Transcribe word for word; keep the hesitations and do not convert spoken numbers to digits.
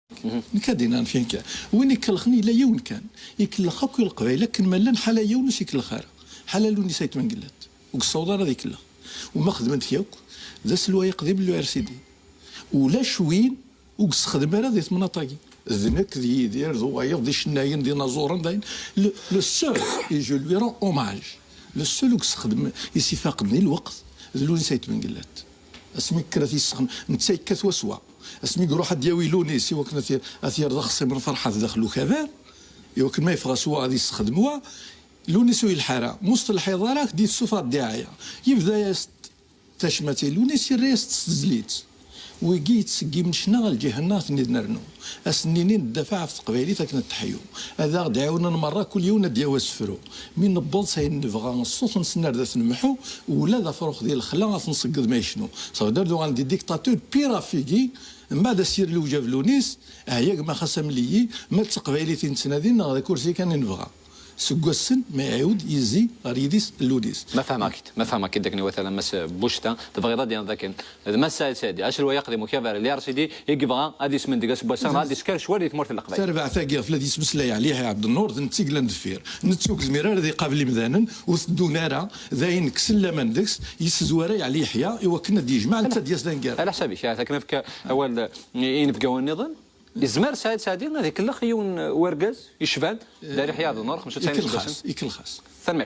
Nekk ad d-iniɣ kan. Win ikellxen yella yiwen kan. Ikellex akk i Leqbayel akken ma llan, ḥala yiwen ur s-ikellex ara. Ḥala Lewnis Ayt Mengellat. Ur yessaweḍ ara ad ikellex. U ma xedmen-t yakk, d aselway aqdim n l'U R C D. Ulac win ur yessexdem ara di temnaḍt-agi. D nekk, d Yidir, d wayeḍ, d icennayen, d inaẓuren, d ayen. Le, le seul, et je lui rends hommage, le seul ur yessexdem i s-ifaqen di lweqt, d Lewnis Ayt Mengellat. Asmi yekker ad t-yessexdem, netta yekkat waswa. Asmi iruḥ ad d-yawi Lewnis i wakken ad t-, ad t-yerr d axṣim n Ferḥat daxel ukabar, i wakken ma yeffeɣ s wa ad yessexdem wa, Lewnis ur yelḥa ara. Ma ur s-telḥiḍ ara, ad k-d-yessufeɣ ddiɛaya. Yebda-yas-d tacmat i Lewnis, yerra-yas-tt s tezlit. Wigi yettṣeggimen ccna ɣer lǧiha-nneɣ ad ten-id-nernu. Ad sen-nini neddafeɛ ɣef teqbaylit akken ad teḥyu. Ad aɣ-d-ɛiwnen merra, kul yiwen ad d-yawi asefru. Mi newweḍ s ayen nebɣa, ṣṣut-nsen ar dat nmeḥḥu, ula d afrux di lexla ad t-nṣegged ma yecnu. Ça veut dire ad uɣalen d dictateur pire à figi, mbeɛd ad s-yerr lewjab Lewnis, ɛya gma xas amel-iyi, ma d taqbaylit i nettnadi neɣ d akursi kan i nebɣa. Seg wassen ma iɛiwed yezzi ɣer yidis Lewnis. Ma fehmeɣ-k-id, ma fehmeɣ-k-id akken iwata a Mass Bucta, tebɣiḍ ad d-tiniḍ akken d Mass Saɛid Saɛdi, aselway aqdim ukabar n l'U R C D, i yebɣa ad yesmendeg aseggas-a, ad isker ccwal di tmurt n Leqbayel. Tarbaɛt-agi ɣef la d-yettmeslay Ɛli Yeḥya Ɛebdennur, d netta i yellan deffir. Netta ur yezmir ara ad iqabel imdanen, ur teddun ara, d ayen kksen laman deg-s, yessezwar-ay Ɛli Yeḥya i wakken ad d-yejmeɛ, netta ad d-yas d aneggaru. Ɛla ḥsab-ik, ahat akken nefk awal i inebgawen nniḍen. Yezmer Saɛid Saɛdi ad ikellex yiwen wergaz yecban, Dda Yeḥya Ɛebdennur, xemsa u tesɛin iseggasen. Ikellex-as, ikellex-as.